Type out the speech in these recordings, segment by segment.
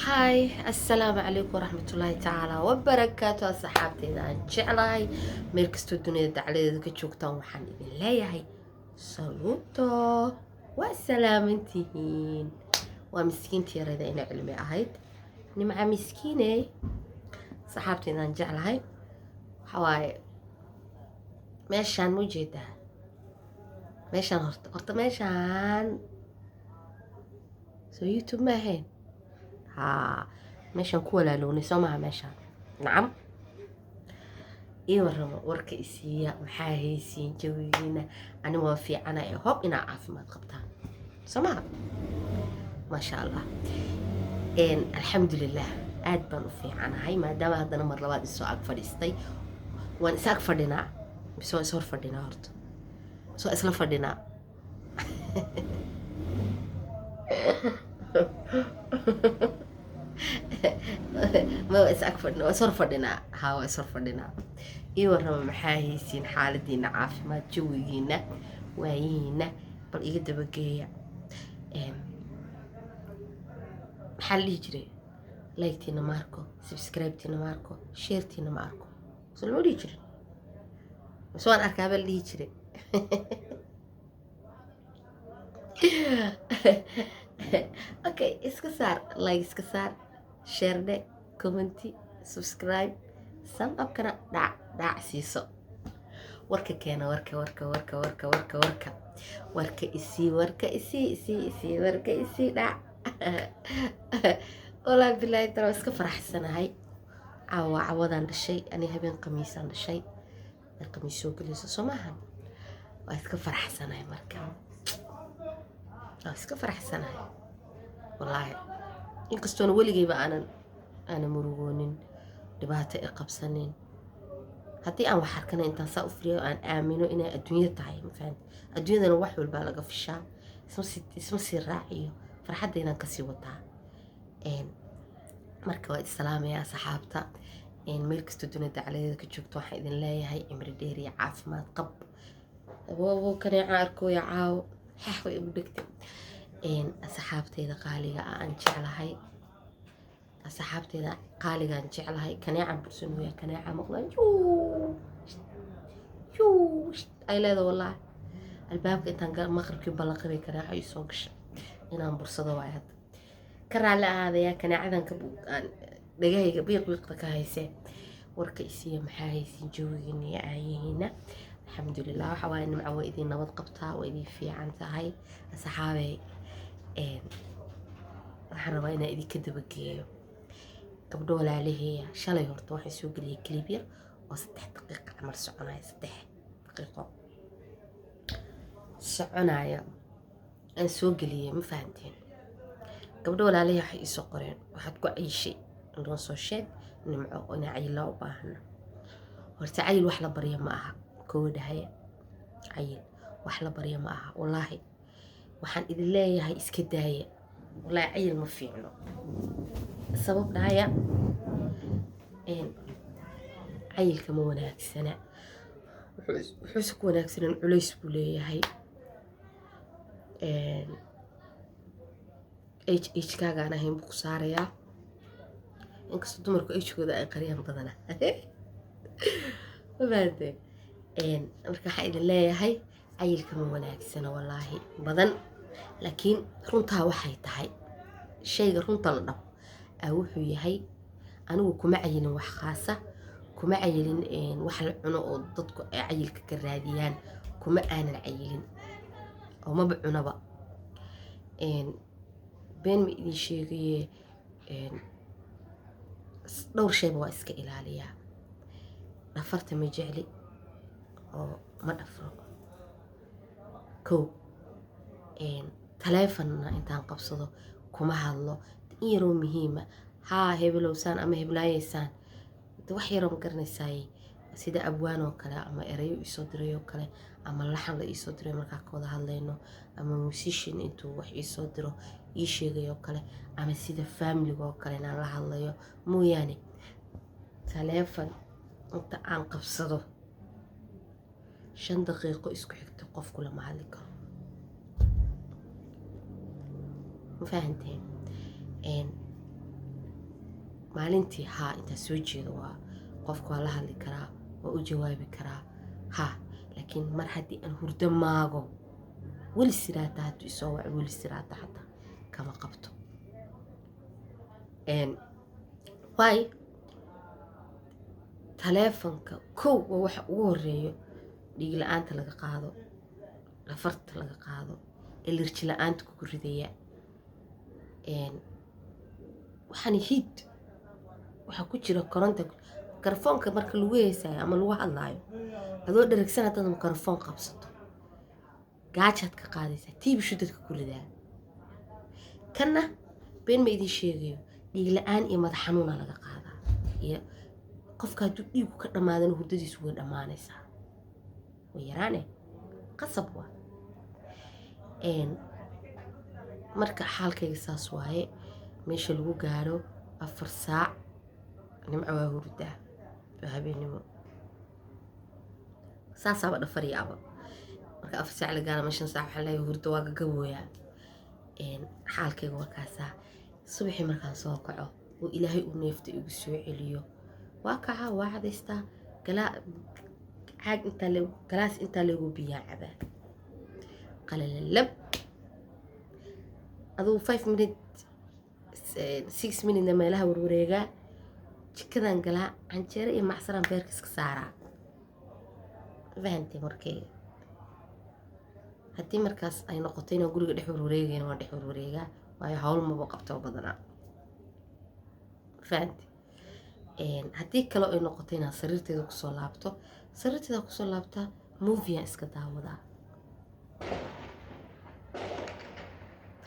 Hi, assalaamu calaykum waraxmatullaahi tacaala wabarakaatu. Asxaabteyda aan jeclahay, meel kastoo dunida dacladeeda ka joogtaan, waxaan idin leeyahay saluuto, waa salaamantihiin. Waa miskiinta yarayda ina cilmi ahayd, Nimca miskiiney. Asxaabteyda aan jeclahay, waxaa waaye meeshaan ma ujeedaa? Meeshaan horta meeshaan soo YouTube ma ahayn? Haa, meeshaan ku walaalownay soo maha? Meeshaan nacam ii warramo, warka isiiya, maxaa haysiin jawigiina? Ani waa fiicana ee hob inaa caafimaad qabtaan soo maha? Maasha Allah, alxamdulilah, aad baan u fiicanahay. Maadaama haddana mar labaad isoo ag fadhiistay, waan is ag fadhinaa mise waan is hor fadhinaa? Horta soo isla fadhinaa. Ma waa is ag fadhinaa, waa is hor fadhinaa. Haa, waa is hor fadhinaa. Ii warrama, maxaa haysiin? Xaaladiina caafimaad, jawigiina, waayihiina, bal iga dabageeya. Maxaa la dhihi jiray? Like-tiina ma arko, subscribe-tiina ma arko, share-tiina ma arko. So lama dhihi jirin mise waan arkaa baa la dhihi jiray? Okay, iska saar like, iska saar share dhe, comment-i, subscribe, thumb up-kana dhac dhac siiso. Warka keena, warka, warka, warka, warka, warka, warka, warka isii, warka isii, isii, isii, warka isii, dhac. Walaa bilaahi tala, waa iska faraxsanahay. Caawa cawadaan dhashay ani, habeen qamiisaan dhashay, ee qamiis soo gelayso soo maahan? Waa iska faraxsanahay marka, waa iska faraxsanahay wallaahi. Inkastoona weligeyba aanan murugoonin, dhibaato i qabsanin, haddii aan wax arkana intaan saa u firiyo aan aamino inay adduunyo tahay. Ma fahanti? Adduunyadana wax walbaa laga fishaa. Isma sii raaciyo, farxaddaydaan kasii wataa. Marka waa islaamayaa asxaabta meel kastoo dunida dacaladeeda ka joogto. Waxaan idin leeyahay cimri dheer iyo caafimaad qab. Aboobo kaneeca arkooya caawo, xax way igu dhegtay. Asxaabteyda qaaliga ah aan jeclahay, asxaabteyda qaaliga aan jeclahay, kaneeca bursanooya, kaneeca maqlaan, yuu yuu ay leeda. Wallaahi albaabka intaan maqribkii ballaqabay kaneeca ii soo gasha, inaan bursado waay. Hadda ka raalli ahaadayaa kaneecadan ka aan dhagahayga biiq biiqda ka haysee. Warka isiiya, maxaa haysiin jawigiina iyo aayihiina? Alxamdulilah, waxa waaye Nimca waa idin nabad qabtaa, waa idin fiican tahay. Asxaabey, waxaan rabaa inaan idinka dabageeyo gabdho walaalaheeya. Shalay horta waxaan soo geliyay clip yar oo 3 daqiiqa camal soconaya, 3 daqiiqo soconaya aan soo geliyay, ma fahanteen? Gabdho walaalaheeya waxay iisoo qoreen, "Waxaad ku cayishay noo soo sheeg, Nimco, inaa cayil loo u baahana." Horta cayil wax la barya ma aha. Kowa dhahaya, cayil wax la barya ma aha. Wallaahi waxaan idin leeyahay iska daaya, wallaahi cayil ma fiicno. Sabab dhahaya, cayilka ma wanaagsana. Wuxuuse ku wanaagsanan culays buu leeyahay. Age-kaagaan ahayn buu ku saarayaa, inkastoo dumarku age-kooda ay qariyaan badana, ma fahanteen? Marka waxaan idin leeyahay cayilka ma wanaagsana wallaahi badan. Laakiin runtaa waxay tahay, shayga runta la dhaho aa wuxuu yahay, anigu kuma cayilin wax khaasa, kuma cayilin wax la cuno oo dadku ay cayilka ka raadiyaan, kuma aanan cayilin oo maba cunaba. Been ma idin sheegaye, dhowr shayba waa iska ilaaliyaa. Dhafarta ma jecli oo ma dhafro. Kow, taleefonna intaan qabsado kuma hadlo. In yaroo muhiima, haa, hebelowsaan ama heblaayeysaan, wax yaroo ma garanaysaaye, sida abwaan oo kale ama erayo iisoo diray oo kale ama laxan la iisoo diray markaa ka wada hadlayno, ama musician intuu wax iisoo diro ii sheegay oo kale, ama sida family-ga oo kale inaan la hadlayo mooyaane, taleefon inta aan qabsado 5 daqiiqo isku xigto qofku lama hadli karo. Ma fahanteen? Maalintii haa, intaa soo jeedo waa qofka waa la hadli karaa, waa u jawaabi karaa ha, laakiin mar haddii aan hurdo maago, weli siraata hadduu isoo waco, weli siraata xataa kama qabto. Waay taleefonka kow waa waxa ugu horeeyo dhiig la-aanta laga qaado, dhafarta laga qaado, allergy la-aanta kugu ridaya. Waxaan heat waxaa ku jira koronta. Mikrofoonka marka lagu heesaayo ama lagu hadlaayo, adoo dheragsan haddaad mikrofoon qabsato, gaajaad ka qaadaysaa, tiibishu dadka ku ridaa. Kanna been ma idin sheegayo, dhiig la-aan iyo madax xanuuna laga qaadaa. Iyo qofka hadduu dhiigu ka dhammaadana, hurdadiisu way dhammaanaysaa, way yaraane, qasab waa. Marka xaalkayga saas waaye. Meesha lagu gaaro 4 saac, Nimco waa hurdaa, waa habeenimo, saasaaba dhafaryaaba. Marka 4 saac la gaaro ama 5 saac, waxaa leeyahay hurdo waa gagabooyaa. Xaalkayga waa kaasaa. Subaxii markaan soo kaco oo Ilaahay uu neefta igu soo celiyo, waa kacaa, waa cadaystaa, galaa caag intaa leegu, galaas intaa leegu biyaa cabaa, qalalalab. Adugu 5 minute, 6 minutena meelaha warwareegaa, jikadan galaa, canjeero iyo macsaraan beerka iska saaraa. Fahantay? Markayga haddii markaas ay noqoto inaan guriga dhex warwareegayna, waan dhex warwareegaa, waayo hawl maba qabto badanaa. Fahantay? Haddii kale ay noqoto inaan sariirteeda kusoo laabto, sariirteeda kusoo laabtaa, movie aan iska daawadaa.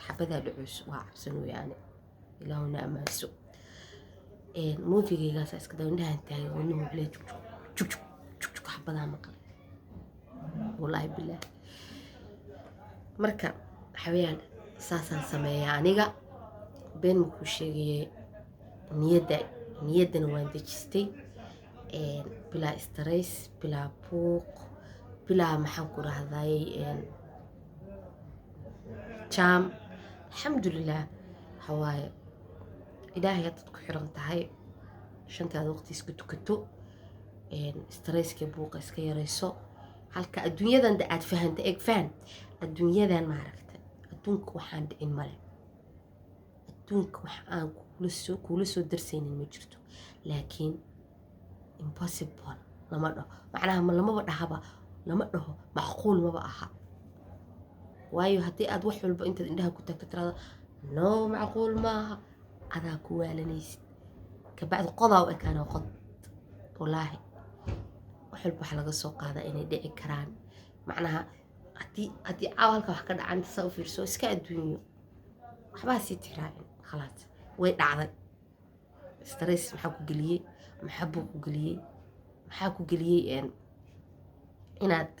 Xabadaa dhacuus waa cabsan weyaane, Ilaahuna ammaanso. Moviegaygaasa iska daawa, indhahan taagan, wadnuhu wuxuu leeyahay jug jug jug jug jug, xabadaa maqlay, wallaahi bilaahi. Marka waxaweyaan saasaan sameeyaa aniga, been makuu sheegayay. Niyadda, niyaddana waan dejistay, bilaa stress, bilaa buuq, bilaa maxaan ku rahday jam. Alxamdulilah, waxawaaye Ilaahay haddaad ku xiran tahay, shantaada waqti iska tukato, stresska, buuqa iska yarayso, halka adduunyadan da aad fahanta. Eeg, fahan adduunyadan, maaragta, adduunka waxaan dhicin male, adduunka wax aan kuula soo darsaynin ma jirto. Laakiin impossible lama dhaho, macnaha ma lamaba dhahaba, lama dhaho macquul maba aha. Waayo, haddii aad wax walba intaad indhaha ku taagto tirada "No, macquul maaha", adaa ku waalanaysid, kabacdi qodaa u ekaana qod. Wallaahi, wax walba waxaa laga soo qaadaa inay dhici karaan. Macnaha haddii caawa halka wax ka dhacan, inta saa u fiirso, iska adduunyo, waxbaa sii tixraacin, khalaas, way dhacday. Stress maxaa ku geliyey? Maxaa buu ku geliyey? Maxaa ku geliyey inaad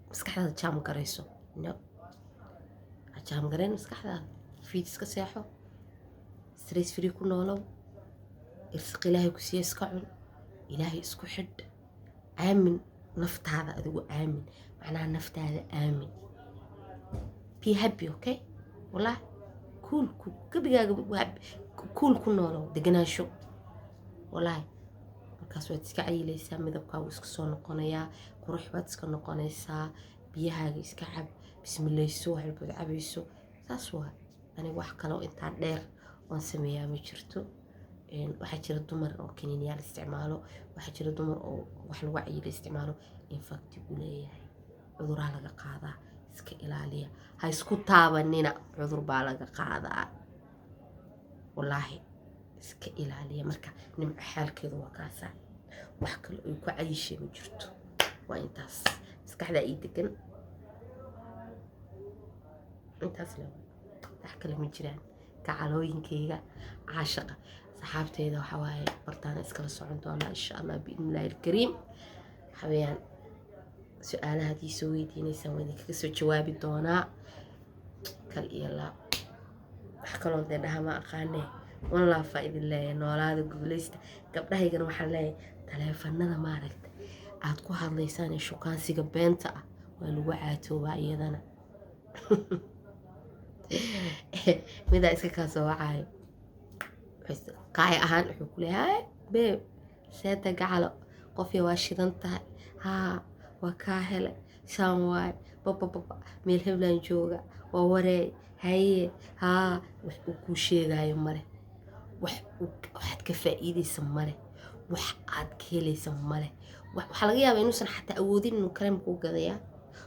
maskaxdaada jaam garayso? No, ha jaam garayn maskaxdaada. Fiid iska seexo, stress free ku noolow, irsiq Ilaahay ku siiya iska cun, Ilaahay isku xidh, aamin naftaada, adigu aamin, macnaha naftaada aamin. Be happy, okay? Wallah, cool ku gebigaaga, cool ku noolow, deganaansho. Wallaahi, markaas waad iska cayilaysaa, midabkaagu iska soo noqonayaa, qurux baad iska noqonaysaa. Biyahaaga iska cab, bismilayso, wax walbaad cabayso. Saas waa aniga, wax kaloo intaa dheer oon sameeyaa ma jirto. Waxaa jira dumar oo kaniiniyaal isticmaalo, waxaa jira dumar oo wax lagu cayilo isticmaalo. Effect uu leeyahay, cuduraa laga qaadaa, iska ilaaliya, ha isku taabanina, cudur baa laga qaadaa, wallaahi, iska ilaaliya. Marka Nimco xaalkeedu waa kaasaa, wax kale oy ku cayishay ma jirto, waa intaas. Maskaxdaa ii degan, intaas le, wax kale ma jiraan. Gacalooyinkayga caashaqa, saxaabteyda, waxaa waaye bartaana iskala socon doonaa, insha Allah, biidnillahi alkariim. Waxaweyaan su-aalaha haddii soo weydiineysaan, waa idinkaga soo jawaabi doonaa. Kal iyo laab, wax kaloo dee dhaha ma aqaane. One love idin leeyahay, noolaada, guuleysta. Gabdhahaygana waxaan leeyahay, taleefanada maaragta aad ku hadlaysaan ee shukaansiga beenta ah, waa lagu caatoobaa iyadana. Midaa iska kaa soo wacayo. Qaaya ahaan wuxuu ku leeyahay, "Babe, seeta gacalo, qofya waa shidan tahay, haa, waa kaa helay, saan waay, babababa, meel heblaan jooga, waa wareey, haye, haa." Wax uu kuu sheegaayo male, wax waxaad ka faa'iidaysa male, wax aad ka helaysa male. Waxaa laga yaabaa inuusan xataa awoodin inuu kareem kuu gadayaa.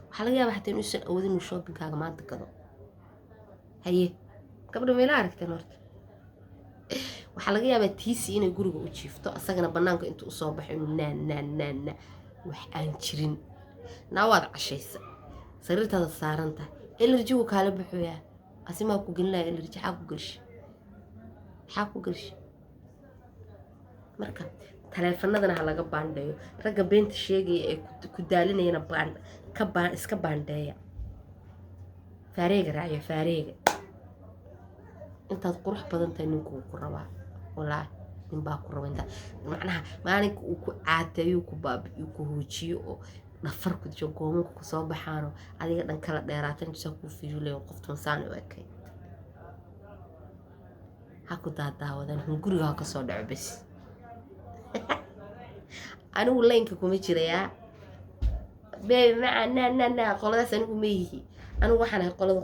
Waxaa laga yaabaa xataa inuusan awoodin inuu shoppingkaaga maanta gado. Haye, gabdha, meela aragteen horta? Waxaa laga yaabaa tiisi inay guriga u jiifto, asagana banaanka intuu usoo baxo inuu naan naan naan naa wax aan jirin. Naa waad cashaysa, sariirtaada saaran tahay, energygu kaala baxoyaa. Asimaa ku gelinaya energy? Xaa ku gelsha? Maxaa ku gelsha? Marka taleefanadana ha laga baandheeyo. Ragga beenta sheegaya ee ku daalinayana baan ka baan, iska baandheeya. Faareega raaciyo faareega. Intaad qurux badan tahay ninkuu ku rabaa. Wallaahi, ninbaa ku raba intaa macnaha maalinka uu ku caateeyo, ku baabi'iyo, ku hoojiyo oo dhafar ku disho, goomanka kusoo baxaano, adiga dhan kala dheeraatan, intuusaa kuu fiirilayo, qoftu masaan u ekay ha ku daadaawadaan, hunguriga ha kasoo dhaco bes. Anigu laynka kuma jirayaa, baby maca na na na, qoladaas anigu ma yihi. Anigu waxaan ahay qolada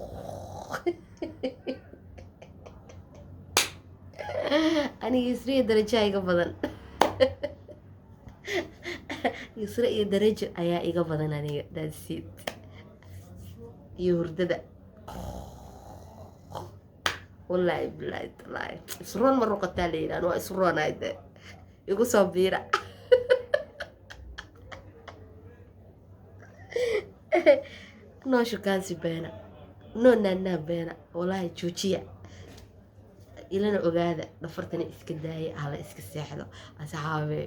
aniga. Yusre iyo Darajo iga badan, Yusre iyo Darajo ayaa iga badan aniga. That's it. Iyo hurdada, wallaahi, bilaahi, talaahi, isroon ma ruqataa la yidhahan. Waa isroonaay de, igu soo biira. Noo shukaansi beena, noo naanaa beena, wallaahi joojiya. Ilana ogaada, dhafartana iska daaya, hala iska seexdo. Asxaabe,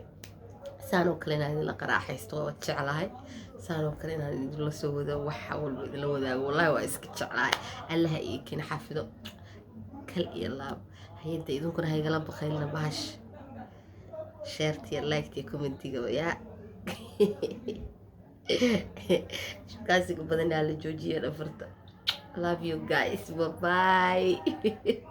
saan oo kale inaan idinla qaraaxaysto waa jeclahay. Saan oo kale inaan idinla soo wado, waxa walba idinla wadaago, wallahi waa iska jeclahay. Allaha ii kina xafido, kal iyo laab. Hayadda idinkuna haygala baqaylina bahash sharetiya, liketiya, commentiga. Yaa shukaansiga badanaa la joojiya dhafarta. Love you guys, bye bye.